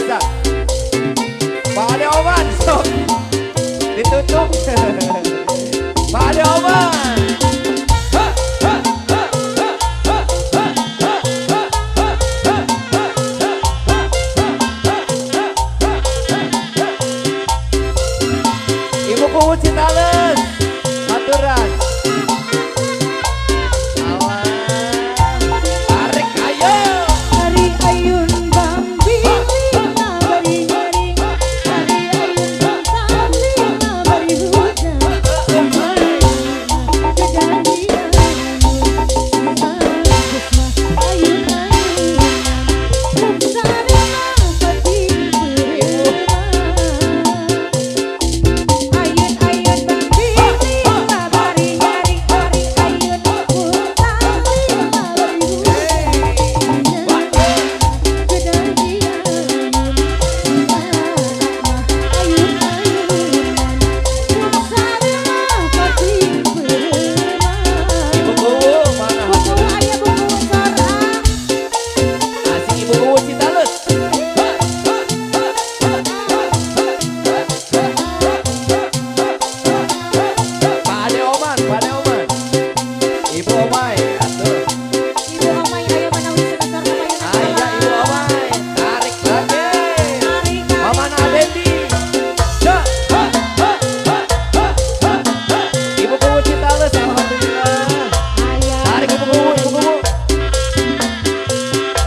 bisa. Pak Ade Oman, sok ditutup. Pak Ade Oman. Ha, ha, ha, ha, ha, ha, ha, ha, ha, ha, ha, ha, ha, ha, ha. Ibu Kuwu Citales, aturan. Alah, tarik ayo. Ari ayun bambi bari nyaring, ari ayun bantali bari hujan. Kejadian si Agus mah ayun-ayunan, Rumsarema pati preman. Ayun-ayun bambi bari nyaring, ari ayun puntali bari hujan. Kejadian si mah ayun-ayunan, Rumsarema pati preman. Ibu Kuwu mana? Buku aya buku sora. Asik Ibu Kuwu Citales. Ha, ha, ha, ha, ha, ha, ha, ha, ha, ha, ha. Pak Ade Oman, Pak Ade Oman. Ibu Omai, atuh. Ibu Omai aya manawi sebesar payuna. Aya Ibu Omai, tarik lagi. Mama Nadendi. Ja, ha, ha, ha, ha, ha, ha. Ibu Kuwu Citales, alhamdulillah. Aya. Tarik Ibu Kuwu, Ibu Kuwu.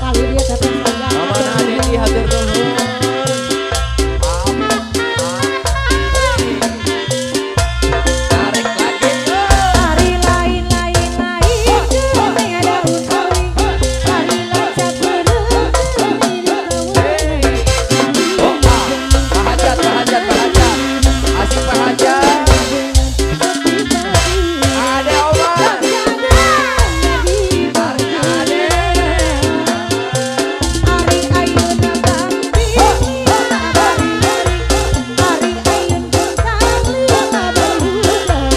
Kali dia datang saya. Mama Nadendi hatur nuhun. Am, ah, hey. Tarik lagi. Ari lain lain lain geuning daun awi. Ari lancap beureum di Hey. Oh, ah. Pak Hajat, Pak Hajat, Pak Hajat. Asik Pak Hajat. Ade Oman. Tarik Ade. Ari ayun bambi bari nyaring, ari ayun puntali bari hujan.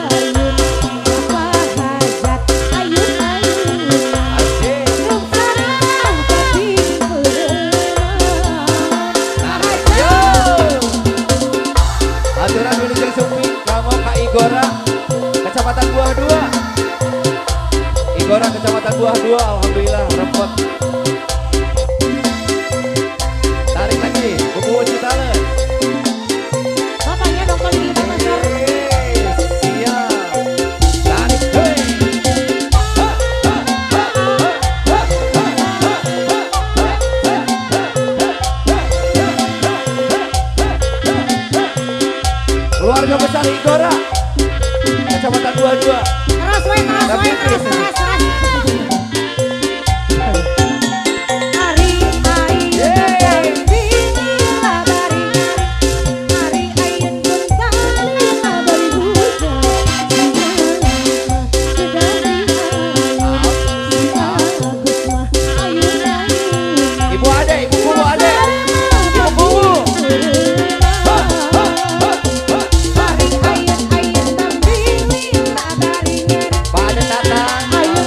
Ayun Pak Hajat ayun-ayunan, Asik. Rumsarema pati preman. Tarik. Yo. Aturan Wilujeng Sumping, kamu ka Igora, Kecamatan Buah Dua. Igora Kecamatan Buah Dua, alhamdulillah repot. Tarik lagi, Buku Citales. Bapaknya dongkol di pasar. Yes, siap. Tarik, hey. Ha, ha, ha, ha, ha, ha, ha, ha, ha, ha, ha, ha, ha, ha, ha. Keluarga besar Igora, Kecamatan Buah Dua. Keras we, keras we, keras, keras, keras. Ari ayun bambi bari nyaring, ari ayun puntali bari hujan. Si Agus mah ayun-ayunan. Ibu Ade, Ibu Kuwu Ade. Ibu Kuwu. Ha, ha, ha, ha. Ari ayun ayun bambi bari nyaring. Pak Ade Tatang. Ayun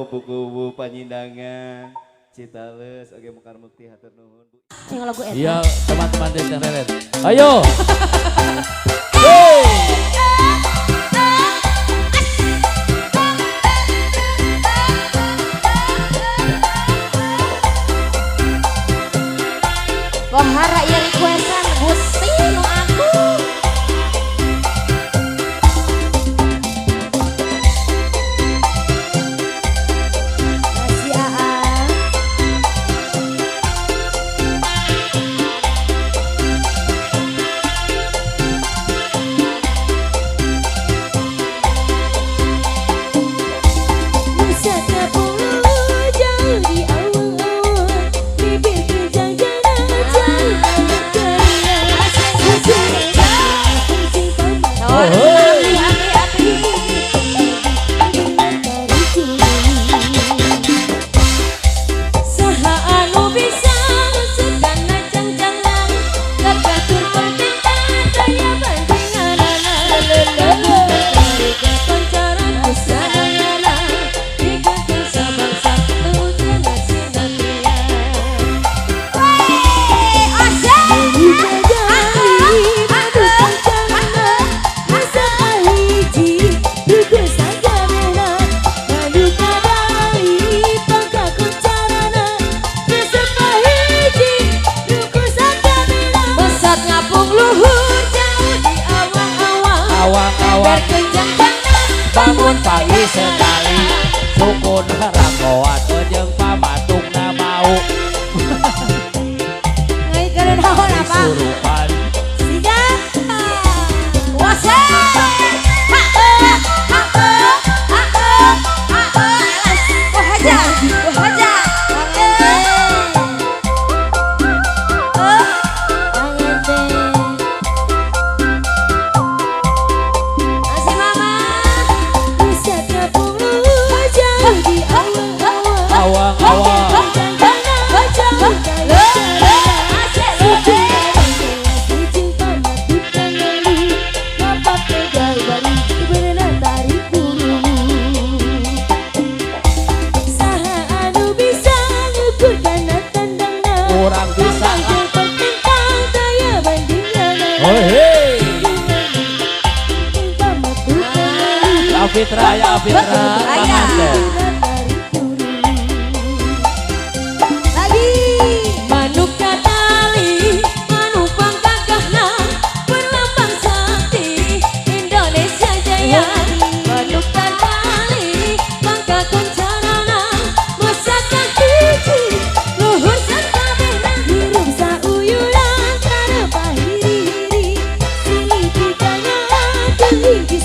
Buku Panyindangan Citales oge Mekar Mukti, hatur nuhun, Bu. Sing lagu eta. Iya, teman-teman dari Leret. Ayo. Hey. Pohara ieu requestan Gusti nu agung. Masih Aa. Wisata bulu jauh di awang-awang, bibir kejang jana jauh. Oh, hey. Api api. Saha anu bisa nguseukan jang-jangan, kakatur penting daya bandinganana, koncoran kusadayana digagal sabangsa teu sinatria. Wey, asik. Mesat ngapung luhur jauh di awang-awang. Awang-awang. Berkenjang tanah. Bangun pagi sekali sukun ranggoan jeung pamatungna bau. Ngaikeun naon apa? Surupan. Siga. Wase. Ha ha ha ha ha ha. Wah haja, wah haja. Eh. Eh. Angente. Masih mama. Awang-awang. Urang bisa. Oh, hey. Fitra ya, Fitra. Aya. Lagi manuk katali manupang gagahna berlambang sakti Indonesia Jaya, manuk katali bangka kuncarana masakan hiji luhur sakabehna. Hirup sauyuran tanpa hiri-hiri, silih pitanya teu hiji.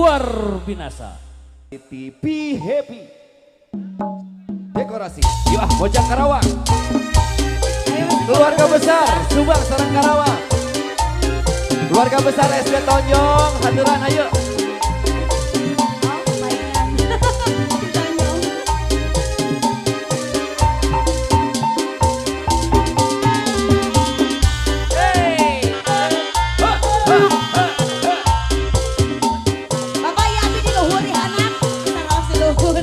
Luar binasa. Be happy. Dekorasi. Yuk ah, Bojang Karawang. Keluarga besar Subang sareng Karawang. Keluarga besar SD Tonjong, haturan ayo. Oh, baiklah. Tonjong. Hey. Ha, ha, ha, ha. Bapak ya abi di luhur ya anak. Kita raos di luhur.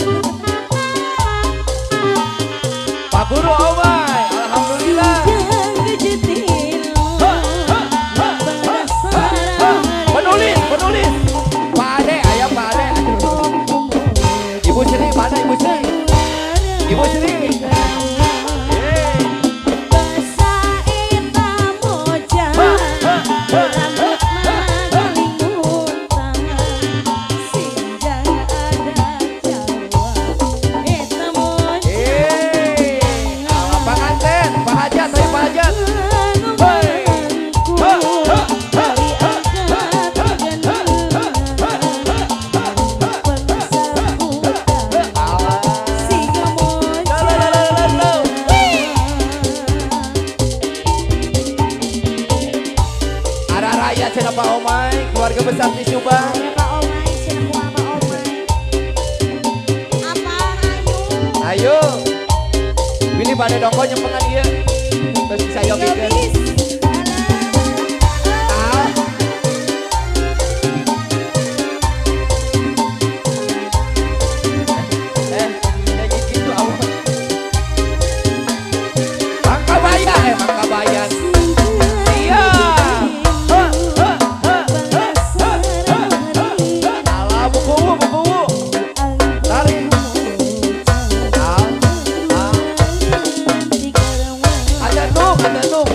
Pak Guru Omay, alhamdulillah. Ha, ha, ha, ha, ha, ha. Penulis, penulis. Pak Ade, ayah Pak Ade. Ibu Sri, mana Ibu Sri? Ibu Sri. Yeay. Ha, ha, ha, ha, ha, ha. Yeay. Pak Anten, Pak Hajat, ayo Pak Hajat. Hey. Ha, ha, ha, ha, ha, ha, ha, ha, ha, ha, ha, ha. Alah. La, la, la, la, la, la. Ada raya cenah Pak Omay, keluarga besar di Subang. Ada Pak Omay, cenah kumaha Pak Omay? Apa ayo? Ayo. Pilih pada dongko nyempengan ieu. Terus bisa yogikeun. Yogis. Alah. Ah. Eh, kayak gitu awal. Bangkabayan, eh Bangkabayan. Iya. Ha, ha, ha, ha, ha, ha, ha, ha. Alah, buku, buku. Tarik. Ah, ah. Ada nuk, ada nuk.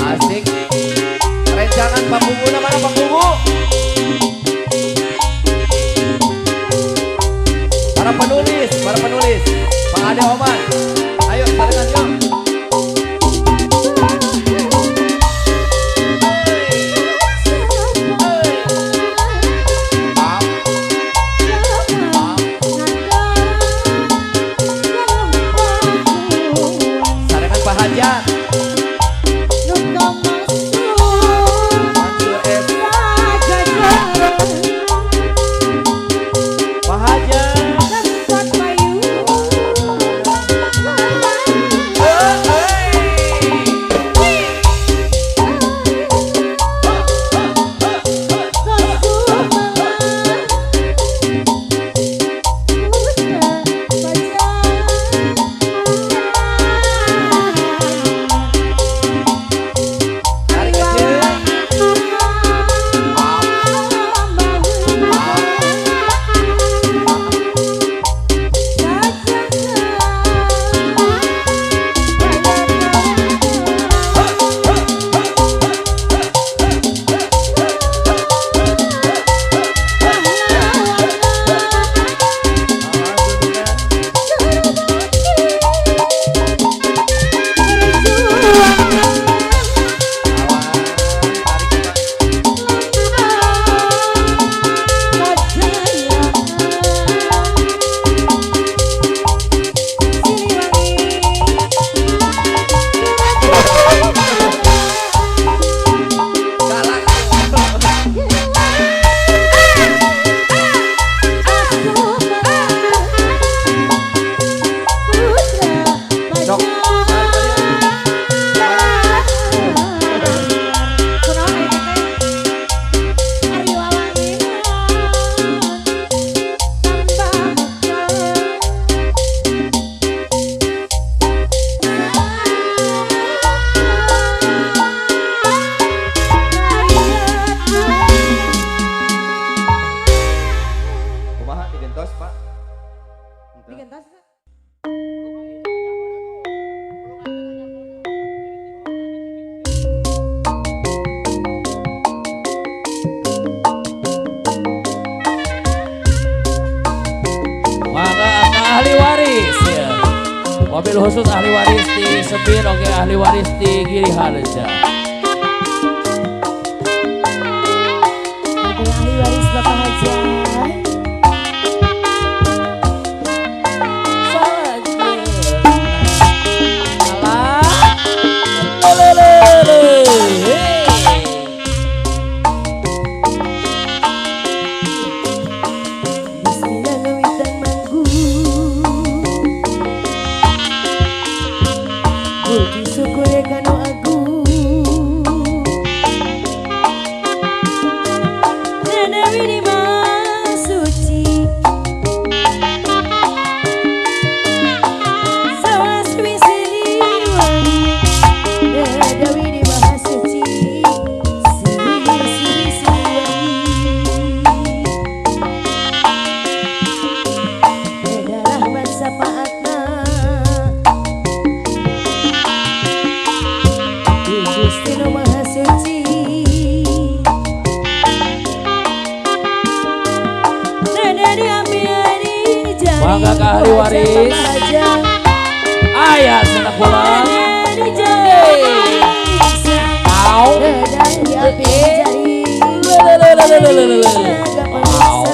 Asik. Rencangan Pak Kubu, mana Pak Kubu? Para penulis, Pak Ade Oman. Ayo barengan yuk. Sarengan Pak Hajat. Mansur S. Pak Hajat. Tarik kecil. Kumaha digentos, Pak? Digentos. Maka ahli waris ya. Mobil khusus ahli waris di Sepir, oke ahli waris di Giri Harja. Ahli waris Bapak Haji. Bismillah ngawitan manggung. Puji syukur kanu agung. Nanawi di suci. Sawas wisiliwangi. Nanawi di maha suci. Siwi siwi siliwangi. Beda rahmat sapaatna. Gusti nu Maha Suci. Nada diambil jari. Mangga ke ahli waris. Ayah senang pulang. Nada dijari. Au. Nada diambil jari. Lelelelelelelele. Au.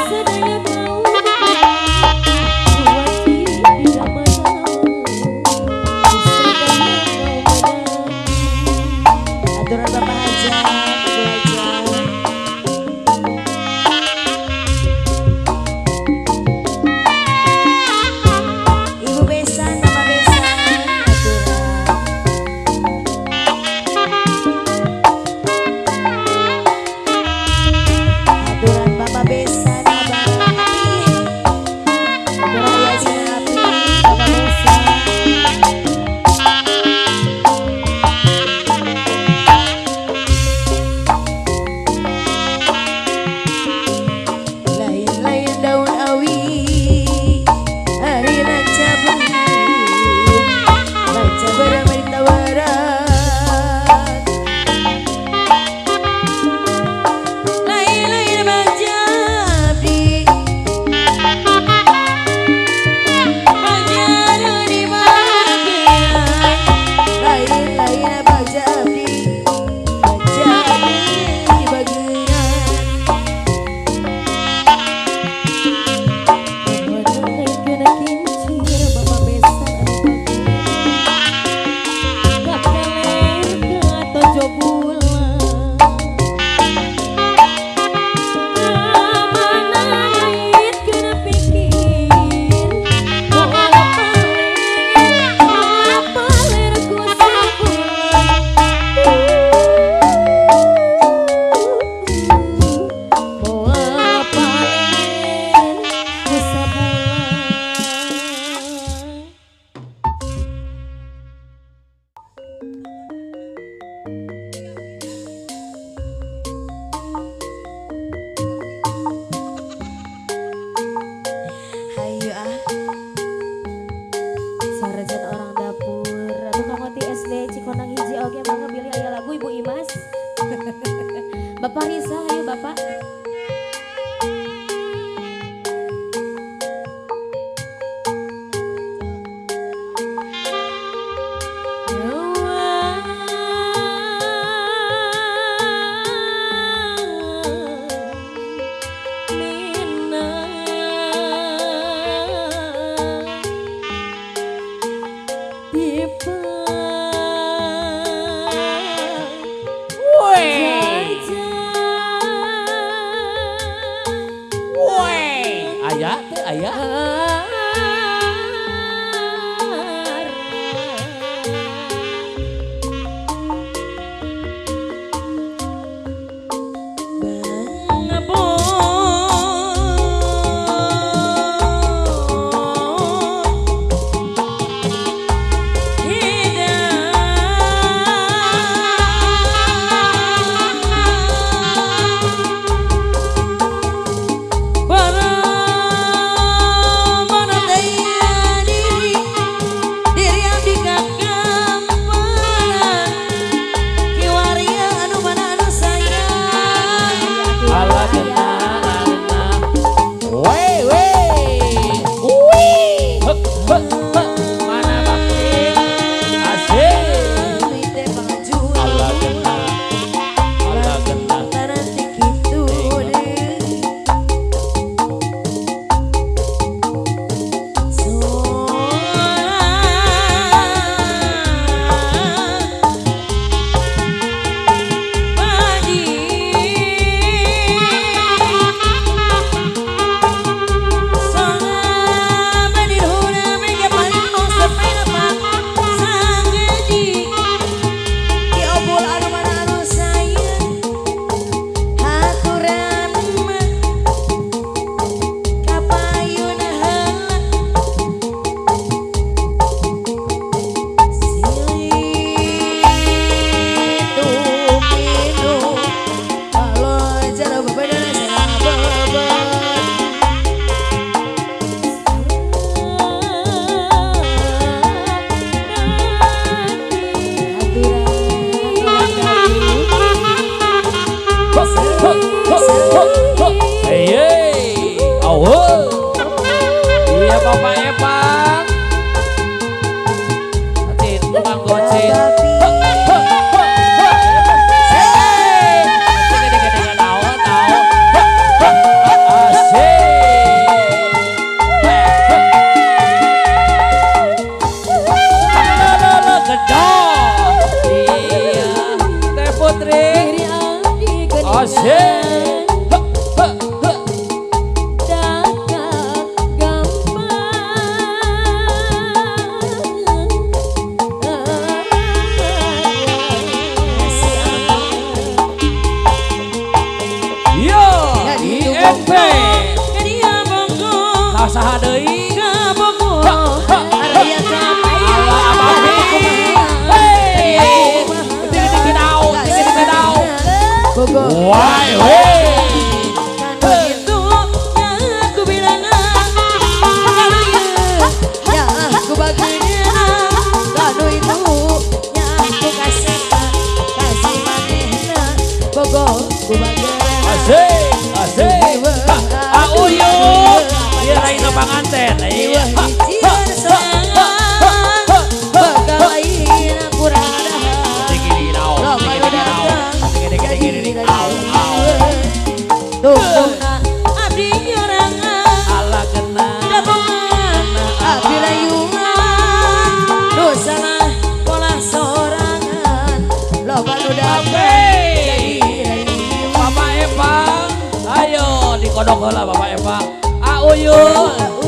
Sedaya kau Marisa, ayo Bapak. Ayah, teh ayah. Iya Bapak Epang. Bang Gocin. Teh Putri. Asik. Saha deui Panganten iya. Bapak Epang, ayo dikodok heula Bapak Epang. Auyun.